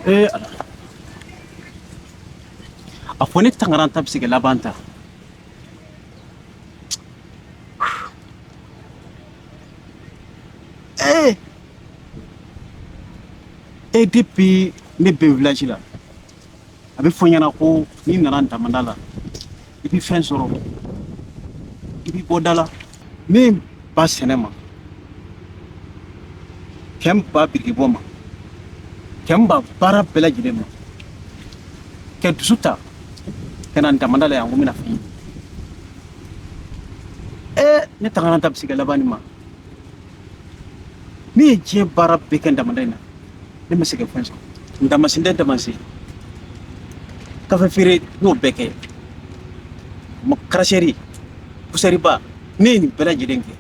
Ee Ala, a fɔ ne tangaran ta bɛ se ka laban ta. Ee e, depuis ne bɛ village la, a bɛ fɔ n ɲɛna ko n'i nana damanda la, i bɛ fɛn sɔrɔ, i bɛ bɔ da la. Ne ba sɛnɛ ma kɛ n ba birikibɔ ma, kɛ n ba baara bɛɛ lajɛlen ma, kɛ dusu ta ka na damanda la yan ko n bɛna fɛn ɲini. Ee, ne tangaran ta bɛ se ka laban nin ma. Ne ye diɲɛ baara bɛɛ kɛ damanda in na, ne ma se ka fɛn sɔrɔ. N damasin tɛ damasin, kafe feere n y'o bɛɛ kɛ, karasɛri, pusɛriba, ne ye nin bɛɛ lajɛlen kɛ.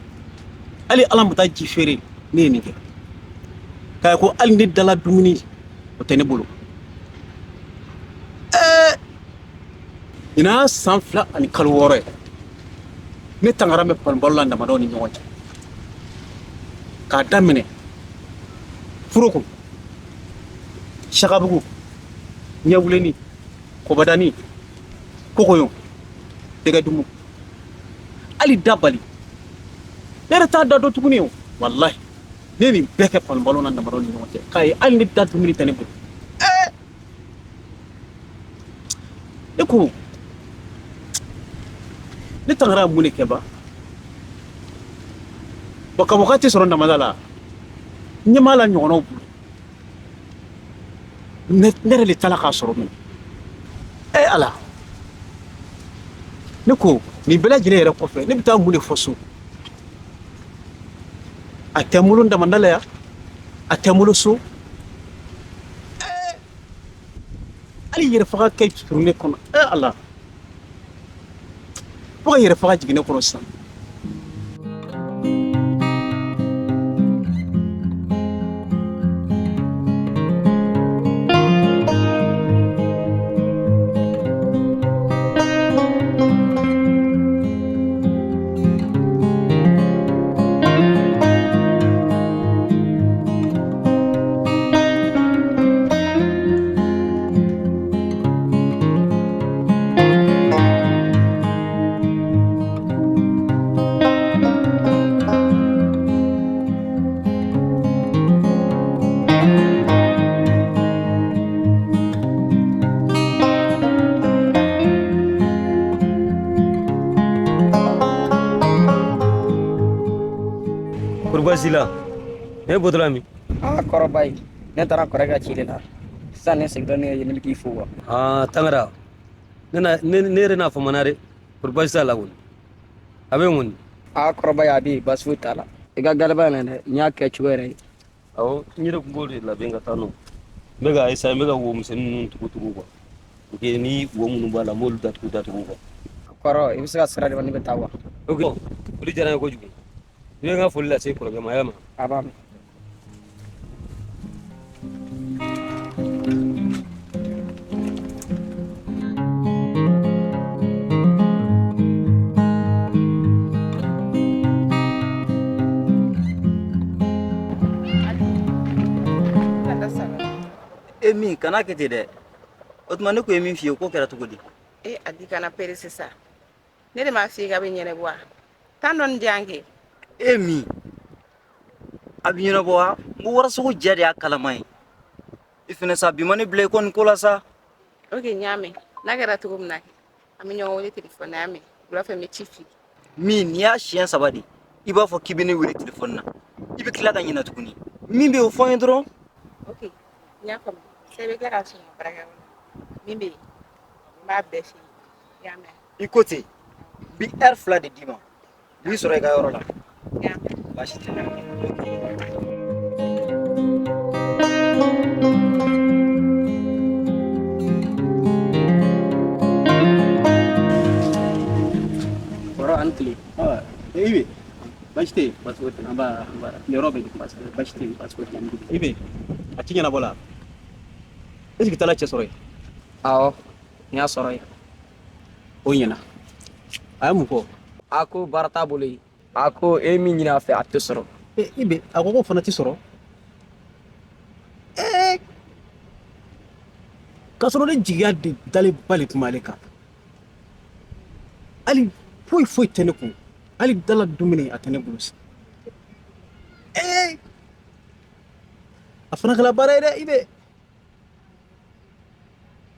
Hali ala ma taa ji feere, ne ye nin kɛ k'a ye ko hali ne dala dumuni o tɛ ne bolo. Ɛɛ, ɲinan y'a san 2 ani kalo 6 ye ne tangara bɛ panbalo la damadaw ni ɲɔgɔn cɛ, k'a daminɛ Foroko, Sakabugu, Ɲɛwuleni, Kɔbadani, Kokoyo, Tɛgɛdumu, hali Dabali. Ne yɛrɛ t'a da dɔn tuguni o. Walahi, ne ye nin bɛɛ kɛ panbalo na damadaw ni ɲɔgɔn cɛ, k'a ye hali ne da dumuni tɛ ne bolo. Ɛɛ, ne ko ne tangara ye mun de kɛ ba? Bon, ka wagati sɔrɔ damada la, n ɲɛ b'a la ɲɔgɔnnaw bolo, ne yɛrɛ de taala k'a sɔrɔ min. E Ala, ne ko nin bɛɛ lajɛlen yɛrɛ kɔfɛ, ne bɛ taa mun de fɔ so? A tɛ n bolo damanda la yan, a tɛ n bolo so. Hali yɛrɛ faga kɛ surun ne kɔnɔ. E Ala, fo ka yɛrɛ faga jigin ne kɔnɔ sisan. Kori baasi la? Ne bɔtɔla min? Aa kɔrɔba ye, ne taara kɔrɔkɛ ka ci de la sisan. Ne segintɔ, ne ye ne bɛ k'i fo wa. Aa Tangara, ne na ne ne yɛrɛ n'a famana dɛ. Kori baasi t'a la kɔni? A bɛ n kɔni. Aa kɔrɔba ye, a bɛ yen, baasi foyi t'a la. I ka gariba in dɛ, n y'a kɛ cogo yɛrɛ ye. Awɔ, n yɛrɛ tun b'o de labɛn ka taa nɔ. N bɛ ka essayer, n bɛ ka wo misɛnnin ninnu tugu tugu quoi. Ok, ni wo minnu b'a la, n b'olu datugu datugu quoi. Kɔrɔ, i bɛ se ka sira di ma, ne bɛ taa wa. Ok, foli diyara n ye kojugu. I bɛ n ka foli lase kɔrɔkɛ ma, y'a mɛn? A b'a mɛn. E min kana kɛ ten dɛ. O tuma ne ko ye min f'i ye, k'o kɛra cogo di? E a di, kana perese sa. Ne de m'a f'i ye k'a bɛ ɲɛnabɔ wa? Tan dɔɔni di yan kɛ. E min a bɛ ɲɛnabɔ wa? N ko warasogo ja de y'a kalama ye. I fɛnɛ sa, bi ma ne bila i kɔ nin ko la sa. Ok, n y'a mɛn. N'a kɛra cogo min na kɛ, an bɛ ɲɔgɔn wele telefɔni na, y'a mɛn? Wula fɛ n bɛ ci f'i ye. Min n'i y'a siɲɛ saba de i b'a fɔ k'i bɛ ne wele telefɔni na, i bɛ tila ka ɲinɛ tuguni. Min bɛ yen, o fɔ n ye dɔrɔn. Ok, n y'a faamu. Sisan i bɛ tila ka sɔrɔ n ka baarakɛyɔrɔ la. Min bɛ yen, n b'a bɛɛ f'i ye, i y'a mɛn? I ko ten, n bɛ ɛri 2 de d'i ma, n b'i sɔrɔ i ka yɔrɔ la. N y'a mɛn. Baasi tɛ. Kɔrɔ, ani tile. Ibe, baasi tɛ yen? Baasi foyi tɛ. Nba, yɔrɔ bɛ di? Baasi tɛ yen. Baasi foyi tɛ. Ibe, a ci ɲɛnabɔ la? Est ce que taara cɛ sɔrɔ yen? Awɔ, n y'a sɔrɔ yen. O ɲɛna. A ye mun fɔ? A ko baara t'a bolo yen. A ko e min ɲini a fɛ, a tɛ sɔrɔ. Ibe, a ko k'o fana tɛ sɔrɔ. Ee, K'a sɔrɔ ne jigiya de dalenba de tun b'ale kan. Hali foyi foyi tɛ ne kun, hali dala dumuni a tɛ ne bolo sisan. Ee, a fana kɛla baara ye dɛ, i bɛ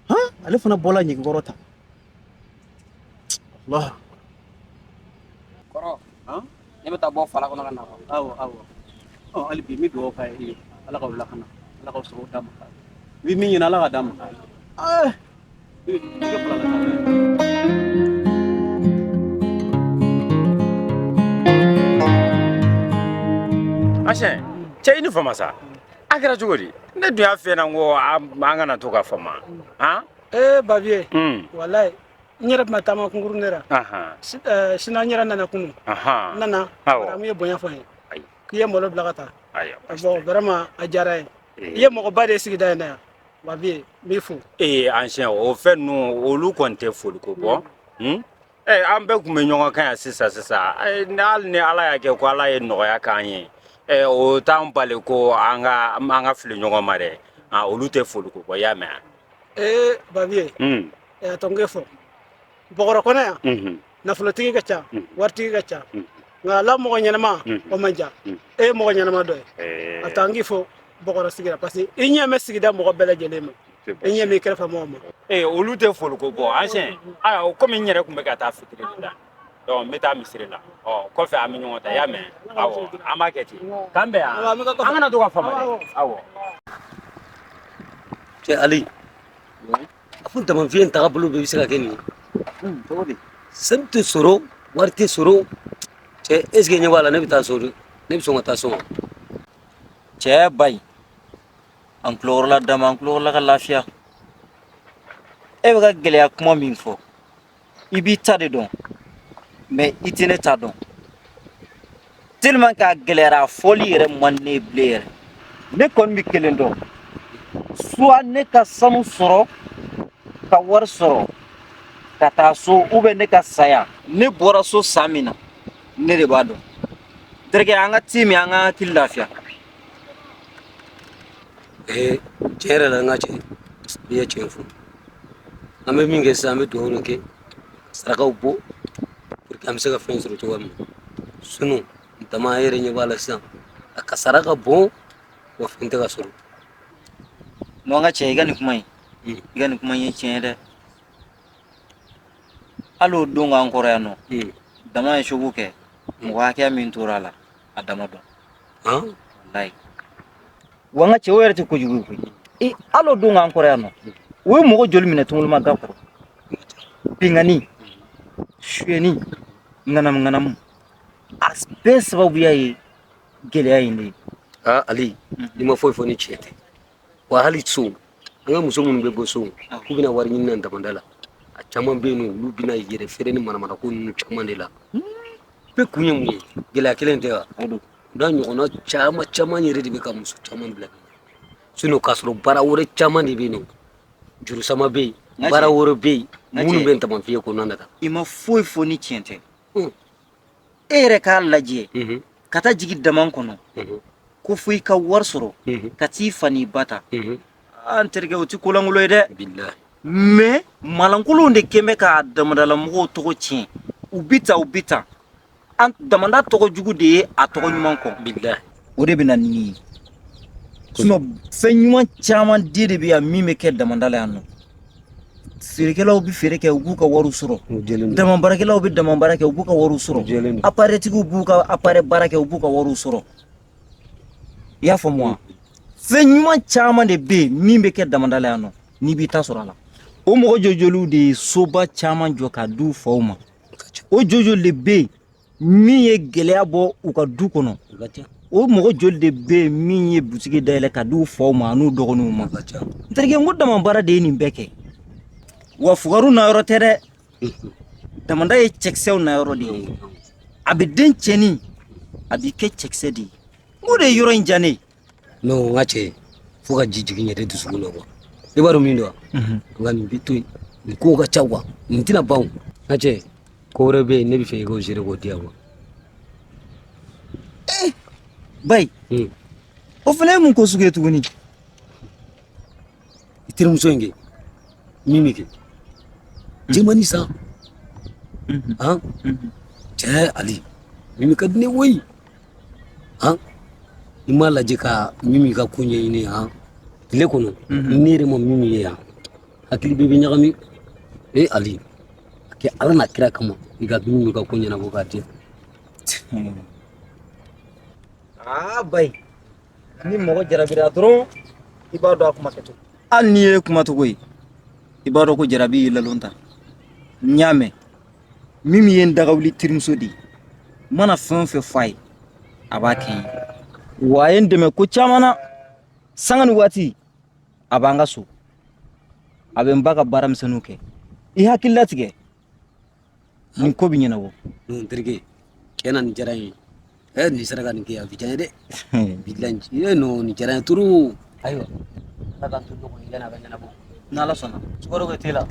han, ale fana bɔla ɲɛgɛnkɔrɔ ta. Allah. Kɔrɔ, ne bɛ taa bɔ fala kɔnɔ ka na. Awɔ, awɔ. Ɔ, hali bi n bɛ dugawu k'a ye, Ala k'aw lakana, Ala k'aw sago d'a ma. I bɛ min ɲini, Ala ka d'a ma. Ɛɛ, i bɛ fala la taa. Ancien, cɛ, i ni fama sa. A kɛra cogo di? Ne dun y'a f'i ɲɛna ko an kana to ka fama han. Ee Babiye, walayi n yɛrɛ tun bɛ taama kunkurun de la. Sina n yɛrɛ nana kunun. N nana, madamu ye bonya fɔ n ye. K'i ye malo bila ka taa. Bon, vraiment a diyara n ye. I ye mɔgɔba de ye sigida in na yan. Babiye, n b'i fo. Ee ancien, o fɛn ninnu, olu kɔni tɛ foliko bɔ. An bɛɛ tun bɛ ɲɔgɔn kan yan sisan sisan. Hali ni Ala y'a kɛ ko Ala ye nɔgɔya k'an ye, o t'an bali ko an ka fili ɲɔgɔn ma dɛ. Olu tɛ foliko bɔ, i y'a mɛn? Ee Babiye, a tɔ n k'e fɔ. Bɔgɔrɔ kɔnɔ yan, nafolotigi ka ca, waritigi ka ca. Nka ala mɔgɔ ɲɛnama, o man ca. E ye mɔgɔ ɲɛnama dɔ ye. A to an k'i fo Bɔgɔrɔ sigira parce que i ɲɛ bɛ sigida mɔgɔ bɛɛ lajɛlen ma. I ɲɛ b'i kɛrɛfɛ mɔgɔw ma. Ee, olu tɛ foliko bɔ ancien. Ayiwa, komi n yɛrɛ tun bɛ ka taa fitiri de la, donc n bɛ taa misiri la. Ɔ, kɔfɛ an bɛ ɲɔgɔn ta, i y'a mɛn? Awɔ, an b'a kɛ ten. K'an bɛn yan, an kana to ka fama dɛ. Awɔ. Cɛ Ali, a fɔ damafiɲɛ tagabolo bɛɛ bɛ se ka kɛ nin ye. Cogo di? Sanu tɛ sɔrɔ, wari tɛ sɔrɔ. Cɛ, est ce que ɲɛ b'a la, ne bɛ taa so, ne bɛ sɔn ka taa so wa? Cɛ bayi, an tulokɔrɔla dama, an tulokɔrɔla ka lafiya. E bɛ ka gɛlɛya kuma min fɔ, i b'i ta de dɔn, mais i tɛ ne ta dɔn. Tellement que a gɛlɛyara, a fɔli yɛrɛ man di ne ye bilen yɛrɛ. Ne kɔni bɛ kelen dɔn, soit ne ka sanu sɔrɔ ka wari sɔrɔ ka taa so, ou bien ne ka saya. Ne bɔra so san min na, ne de b'a dɔn. Terikɛ, an ka te min, an ka hakili lafiya. Ee, tiɲɛ yɛrɛ la, n ka cɛ, i ye tiɲɛ fɔ. An bɛ min kɛ sisan, an bɛ dugawu de kɛ, sarakaw bɔ pour que an bɛ se ka fɛn sɔrɔ cogoya min na. Sinon dama yɛrɛ ɲɛ b'a la sisan, a kasara ka bon wa, fɛn tɛ ka sɔrɔ. Non, n ka cɛ, i ka nin kuma in, i ka nin kuma in ye tiɲɛ ye dɛ. Hali o don k'an kɔrɔ yan nɔ, dama ye choc kɛ, mɔgɔ hakɛya min tora a la, a dama dɔn. Walayi wa, n ka cɛ, o yɛrɛ tɛ kojugu ye koyi. E, hali o don k'an kɔrɔ yan nɔ, o ye mɔgɔ joli minɛ tungoloma ga kɔrɔ? Binkanni, suyɛni, ŋanamu ŋanamu, a bɛɛ sababuya ye gɛlɛya in de ye. Aa Ali, n'i ma foyi fɔ ni tiɲɛ tɛ wa. Hali so, an ka muso minnu bɛ bɔ so k'u bɛna wari ɲini na damanda la, a caman bɛ yen nɔ, olu bɛna yɛrɛ feere ni manamana ko ninnu caman de la. Bɛɛ kun ye mun ye? Gɛlɛya kelen tɛ wa? O n'a ɲɔgɔnna caman caman yɛrɛ de bɛ ka muso caman bila. Sinon k'a sɔrɔ baara wɛrɛ caman de bɛ yen nɔ, juru sama bɛ yen, baara wɛrɛ bɛ yen minnu bɛ tamafiɲɛ kɔnɔna na. I ma foyi fɔ ni tiɲɛ tɛ. E yɛrɛ k'a lajɛ ka taa jigin dama kɔnɔ ko fo i ka wari sɔrɔ ka t'i fa n'i ba ta. An terikɛ, o tɛ kolankolon ye dɛ. Mais malankolonw de kɛn bɛ ka damadalamɔgɔw tɔgɔ tiɲɛ. U bi ta, u bi ta, an damanda tɔgɔ jugu de ye a tɔgɔ ɲuman kɔ. O de bɛ na ni nin ye. Sinon fɛn ɲuman caman den de bɛ yan min bɛ kɛ damanda la yan nɔ. Feerekɛlaw bɛ feere kɛ, u b'u ka wariw sɔrɔ. Dama baarakɛlaw bɛ dama baara kɛ, u b'u ka wariw sɔrɔ. Appareil-tigiw b'u ka appareil baara kɛ, u b'u ka wariw sɔrɔ. I y'a faamu wa? Fɛn ɲuman caman de bɛ yen min bɛ kɛ damanda la yan nɔ, n'i b'i ta sɔrɔ a la. O mɔgɔ jojoliw de ye soba caman jɔ ka d'u faw ma. O jojoli de bɛ yen min ye gɛlɛya bɔ u ka du kɔnɔ. O mɔgɔ joli de bɛ yen min ye butigi dayɛlɛ ka d'u faw ma an'u dɔgɔninw ma? N terikɛ, n ko dama baara de ye nin bɛɛ kɛ wa. Fugariw na yɔrɔ tɛ dɛ. Damanda ye cɛkisɛw na yɔrɔ de ye. A bɛ den cɛni, a b'i kɛ cɛkisɛ de ye. N ko de ye yɔrɔ in diya ne ye. Non, n ka cɛ, fo ka ji jigin yɛrɛ dusukun na quoi. I b'a dɔn min don wa? Nka nin bɛ to yen, nin kow ka ca quoi, nin tɛna ban o. N ka cɛ, ko wɛrɛ bɛ yen, ne bɛ fɛ i k'o gérer k'o di yan quoi. Bayi, o fana ye mun ko sugu ye tuguni? I terimuso in kɛ. Mimi kɛ jɛmani san han cɛ Ali Mimi ka di ne woyi han i m'a lajɛ ka Mimi ka ko ɲɛɲini han tile kɔnɔ ne yɛrɛ ma Mimi ye yan hakili bɛɛ bɛ ɲagami e Ali a kɛ Ala n'a kira kama i ka Mimi ka ko ɲɛnabɔ k'a di yan. Aa bayi ni mɔgɔ jarabira dɔrɔn i b'a dɔn a kuma kɛcogo hali n'i ye kuma cogo ye i b'a dɔn ko jarabi y'i lalon ta n y'a mɛn Mimi ye n dagawuli terimuso de ye n mana fɛn o fɛn fɔ a ye a b'a kɛ n ye wa a ye n dɛmɛ ko caman na sanga ni waati a b'an ka so a bɛ n ba ka baara misɛnninw kɛ i hakili latigɛ nin ko bɛ ɲɛnabɔ n terikɛ tiɲɛ na nin diyara n ye ɛ nin sera ka nin kɛ a bɛ diya n ye dɛ bilahi e non nin diyara n ye trop ayiwa ala k'an to ɲɔgɔn ye yanni a ka ɲɛnabɔ n'ala sɔnna sukaro bɛ te la.